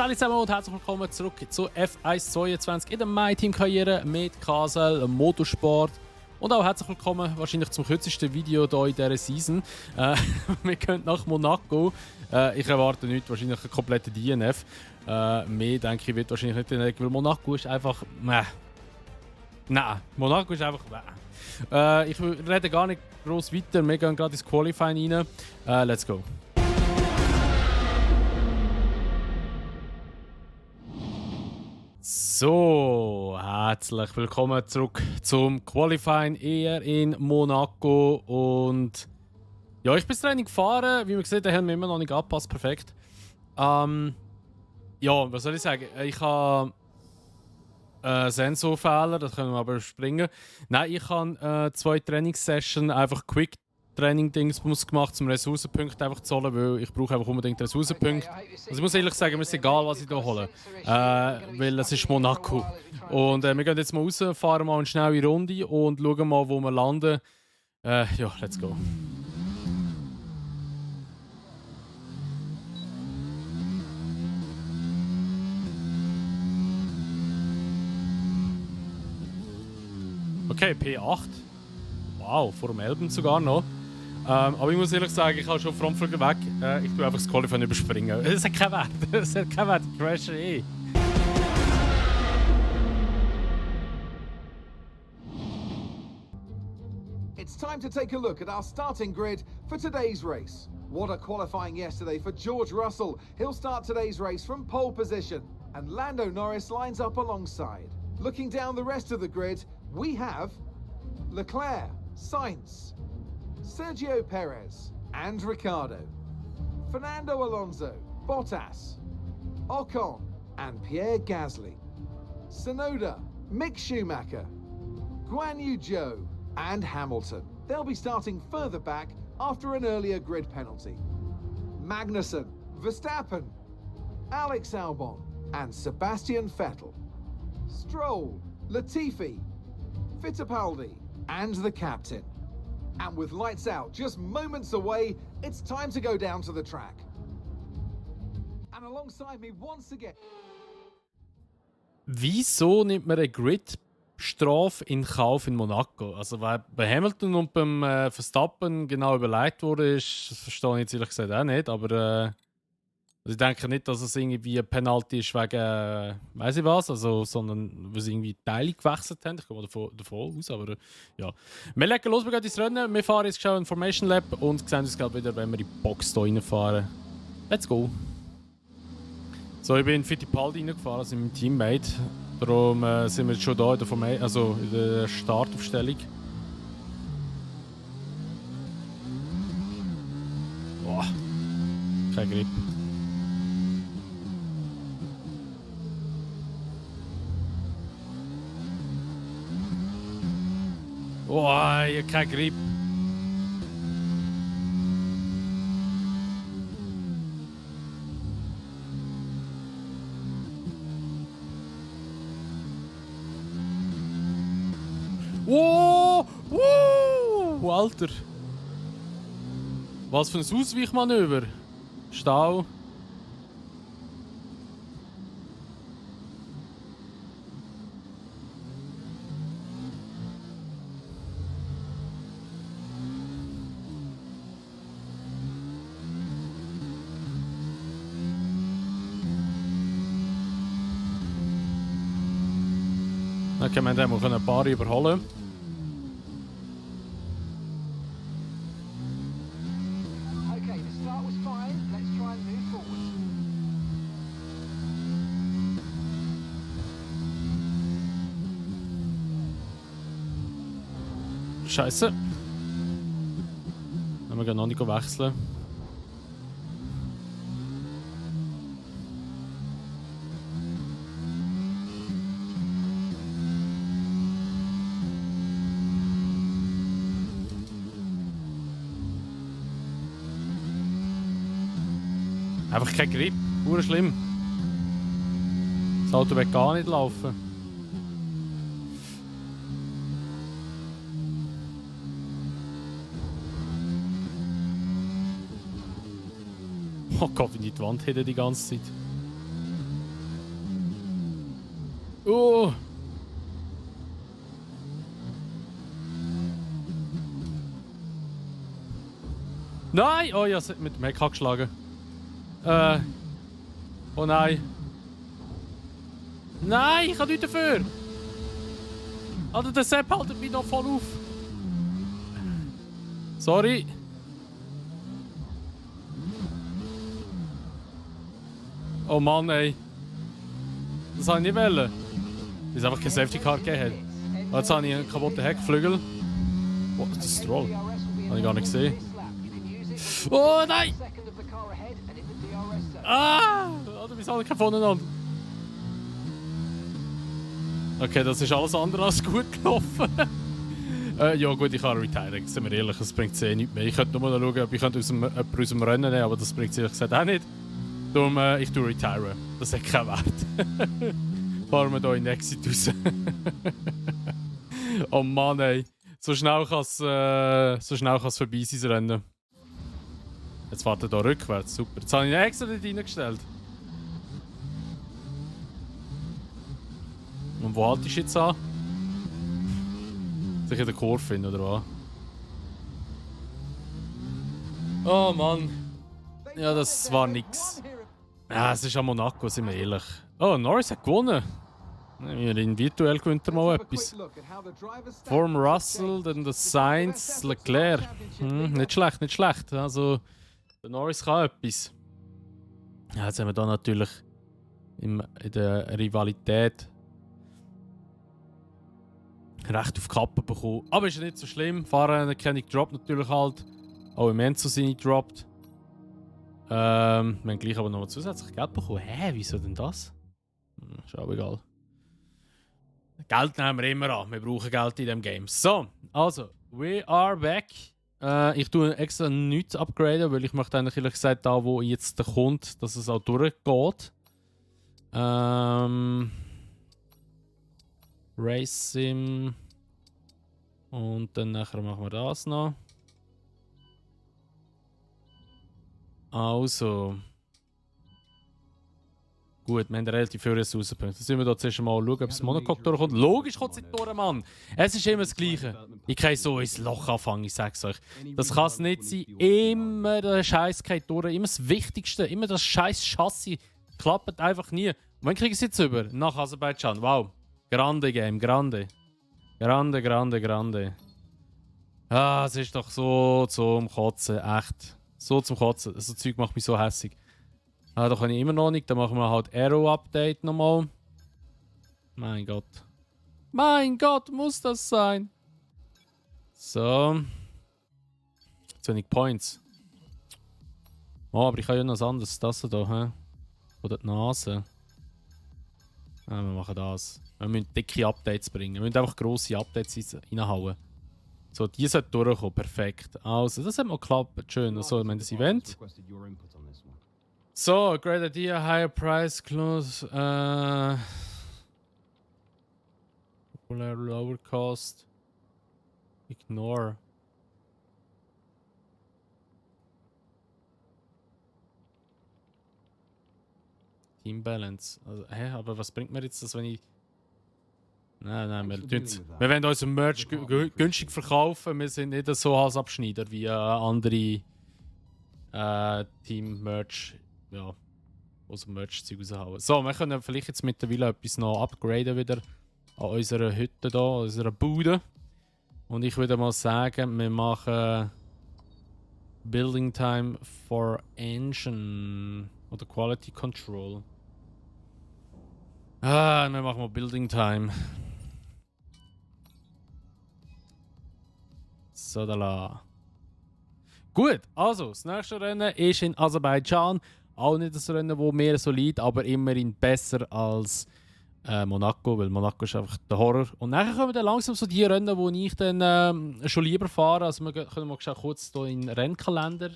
Salut zusammen und herzlich willkommen zurück zu F1 22 in der My-Team-Karriere mit KSL Motorsport. Und auch herzlich willkommen wahrscheinlich zum kürzesten Video hier in dieser Season. Wir gehen nach Monaco. Ich erwarte nicht wahrscheinlich einen kompletten DNF. Mehr denke ich wird wahrscheinlich nicht drin, weil Monaco ist einfach... Nein, Monaco ist einfach... ich rede gar nicht groß weiter. Wir gehen gerade ins Qualifying rein. Let's go. So, herzlich willkommen zurück zum Qualifying eher in Monaco. Und ja, ich bin das Training gefahren. Wie man sieht, der Helm immer noch nicht angepasst. Perfekt. Ja, was soll ich sagen? Ich habe Sensorfehler, das können wir aber springen. Nein, ich habe 2 Trainingssessions einfach Quick Training-Dings gemacht, um Ressourcenpunkte einfach zu holen, weil ich brauche einfach unbedingt Ressourcenpunkte. Also ich muss ehrlich sagen, mir ist egal, was ich hier hole, weil es ist Monaco. Und wir gehen jetzt mal raus, fahren mal eine schnelle Runde und schauen mal, wo wir landen. Ja, let's go. Okay, P8. Wow, vor dem Elben sogar noch. Aber ich muss ehrlich sagen, ich habe schon Frontflügel weg. Ich tue einfach das Qualifying überspringen. Es hat keinen Wert. Es hat keinen Wert. Ich crashe eh. It's time to take a look at our starting grid for today's race. What a qualifying yesterday for George Russell. He'll start today's race from pole position. And Lando Norris lines up alongside. Looking down the rest of the grid, we have Leclerc, Sainz, Sergio Perez and Ricciardo, Fernando Alonso, Bottas, Ocon and Pierre Gasly, Tsunoda, Mick Schumacher, Guan Yu Zhou and Hamilton. They'll be starting further back after an earlier grid penalty. Magnussen, Verstappen, Alex Albon and Sebastian Vettel, Stroll, Latifi, Fittipaldi and the captain. And with lights out just moments away, it's time to go down to the track. And alongside me once again... Wieso nimmt man eine Grid-Strafe in Kauf in Monaco? Also, weil bei Hamilton und beim Verstappen genau überlegt wurde, das verstehe ich jetzt ehrlich gesagt auch nicht. Aber also ich denke nicht, dass es irgendwie ein Penalty ist wegen, weiß ich was, also, sondern weil sie irgendwie Teile gewechselt haben. Ich gehe mal davon aus, aber ja. Wir legen los, wir gehen ins Rennen. Wir fahren jetzt schon in Formation Lab und sehen uns gerade wieder, wenn wir in die Box hier reinfahren. Let's go! So, ich bin in Fittipaldi reingefahren, also mit meinem Teammate. Darum sind wir jetzt schon hier in der Startaufstellung. Boah, kein Grip. Oh, ich habe keinen Grip. Wow! Wow! Alter! Was für ein Ausweichmanöver! Stau! Okay, wir können ein paar überholen. Okay, the start was fine. Let's try and move forward. Scheiße. Wir gehen noch nicht wechseln. Einfach kein Grip, pur schlimm. Das Auto wird gar nicht laufen. Oh Gott, wie ich die Wand hätte die ganze Zeit. Oh! Nein! Oh, ich habe mit dem Heck geschlagen. Oh nein. Nein, ich habe nichts dafür. Alter, der Sepp haltet mich noch voll auf. Sorry. Oh Mann, ey. Das wollte ich nicht wollen. Weil es einfach kein Safety Car gegeben hat. Und jetzt habe ich einen kaputten Heckflügel. Oh, das ist Troll. Habe ich gar nicht gesehen. Oh nein! Ah! Oder wir sind alle voneinander. Okay, das ist alles andere als gut gelaufen. Ja gut, ich kann retiren, sind wir ehrlich, das bringt eh nichts mehr. Ich könnte nur noch schauen, ob ich jemanden aus dem Rennen nehmen, aber das bringt es ehrlich gesagt auch nicht. Darum, ich tue retire. Das hat keinen Wert. Fahren wir hier in den Exit raus. Oh Mann, ey. So schnell kann es vorbei sein, das Rennen. Jetzt fährt er hier rückwärts, super. Jetzt habe ich ihn extra nicht reingestellt. Und wo halte ich jetzt an? Sich in der Kurve hin, oder was? Oh Mann. Ja, das war nix. Ja, es ist an Monaco, sind wir ehrlich. Oh, Norris hat gewonnen. In virtuell gewinnt er mal etwas. Vor dem Russell, dann der Sainz, Leclerc. Nicht schlecht, nicht schlecht. Also, der Norris kann etwas. Ja, jetzt haben wir da natürlich in der Rivalität recht auf die Kappe bekommen. Aber ist ja nicht so schlimm. Fahrer kenne ich droppt natürlich halt. Auch im Enzo sind ich droppt. Wir haben gleich aber noch zusätzlich Geld bekommen. Hä, wieso denn das? Ist auch egal. Geld nehmen wir immer an. Wir brauchen Geld in diesem Game. So, also, we are back. Ich tue extra nichts upgraden, weil ich möchte eigentlich ehrlich gesagt da, wo jetzt kommt, dass es auch durchgeht. Race Sim. Und dann nachher machen wir das noch. Also. Gut, wir haben relativ viele Ressourcenpunkte. Jetzt müssen wir hier zuerst mal schauen, ob das Monocoque durchkommt. Logisch kommt es nicht durch, Mann! Es ist immer das Gleiche. Ich kann so ins Loch anfangen, ich sag's euch. Das kann es nicht sein. Immer der Scheiß geht durch. Immer das Wichtigste. Immer das scheiß Chassis. Klappt einfach nie. Und wann kriege ich es jetzt über? Nach Aserbaidschan. Wow. Grande Game, grande. Grande, grande, grande. Ah, es ist doch so zum Kotzen. Echt. So zum Kotzen. So Zeug macht mich so hässig. Ah, da kann ich immer noch nicht. Dann machen wir halt Aero-Update nochmal. Mein Gott. Mein Gott, muss das sein? So. Zu wenig Points. Oh, aber ich habe ja noch was anderes. Das hier, hä? Oder die Nase. Ah, wir machen das. Wir müssen dicke Updates bringen. Wir müssen einfach grosse Updates reinhauen. So, die sollten durchkommen. Perfekt. Also, das hat mal geklappt. Schön. Also, wir haben das Event. So, great idea, higher price, close, lower cost, ignore. Team Balance. Also, hä, aber was bringt mir jetzt das, wenn ich... Nein, wir wollen unseren Merch günstig verkaufen, wir sind nicht so Halsabschneider wie andere Team-Merch. Ja, aus dem Merch-Zeug raushauen. So, wir können vielleicht jetzt mittlerweile etwas noch upgraden wieder an unserer Hütte hier, an unserer Bude. Und ich würde mal sagen, wir machen Building Time for Engine oder Quality Control. Ah, wir machen mal Building Time. So, da la. Gut, also, das nächste Rennen ist in Aserbaidschan. Auch nicht das Rennen, das mehr so liegt, aber immerhin besser als Monaco, weil Monaco ist einfach der Horror. Und nachher kommen dann langsam so die Rennen, wo ich dann schon lieber fahre. Also wir können mal kurz hier in den Rennkalender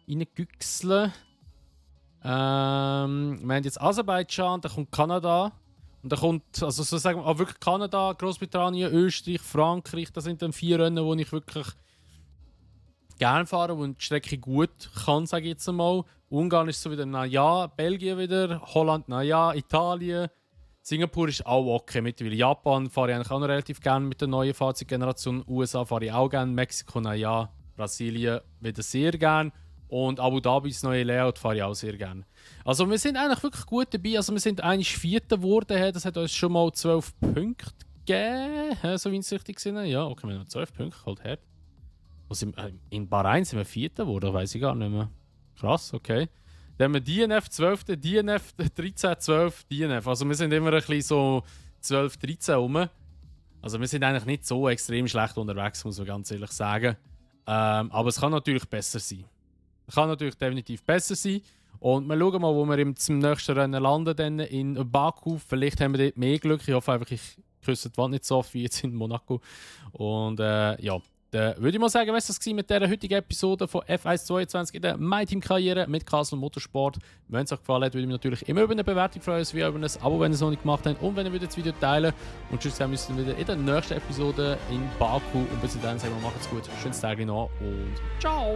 reingüchseln. Wir haben jetzt Aserbaidschan, dann kommt Kanada. Und dann kommt, also sozusagen auch wirklich Kanada, Großbritannien, Österreich, Frankreich. Das sind dann 4 Rennen, wo ich wirklich gerne fahre und die Strecke gut kann, sage ich jetzt einmal. Ungarn ist so wieder, na ja, Belgien wieder, Holland, na ja, Italien, Singapur ist auch okay mittlerweile. Japan fahre ich eigentlich auch noch relativ gerne mit der neuen Fahrzeuggeneration. USA fahre ich auch gerne. Mexiko, naja. Brasilien wieder sehr gerne. Und Abu Dhabis neue Layout fahre ich auch sehr gerne. Also wir sind eigentlich wirklich gut dabei. Also wir sind eigentlich Vierter geworden. Das hat uns schon mal 12 Punkte gegeben. So wie ich es richtig gesehen habe. Ja, okay, wir haben 12 Punkte. Halt hart. In Bahrain sind wir Vierter geworden, weiß ich gar nicht mehr. Krass, okay. Dann haben wir DNF 12, DNF 13, 12, DNF. Also wir sind immer ein bisschen so 12, 13 rum. Also wir sind eigentlich nicht so extrem schlecht unterwegs, muss man ganz ehrlich sagen. Aber es kann natürlich besser sein. Es kann natürlich definitiv besser sein. Und wir schauen mal, wo wir zum nächsten Rennen landen, dann in Baku. Vielleicht haben wir dort mehr Glück. Ich hoffe einfach, ich küsse die Wand nicht so oft wie jetzt in Monaco. Und ja. Dann würde ich mal sagen, was das war mit dieser heutigen Episode von F1 in der MyTeam-Karriere mit Castle Motorsport. Wenn es euch gefallen hat, würde ich mich natürlich immer über eine Bewertung freuen, wie über ein Abo, wenn ihr es noch nicht gemacht habt. Und wenn ihr das Video teilen. Und tschüss, dann müssen wir wieder in der nächsten Episode in Baku. Und bis dahin sagen wir, macht's gut, schönes Tag noch und ciao!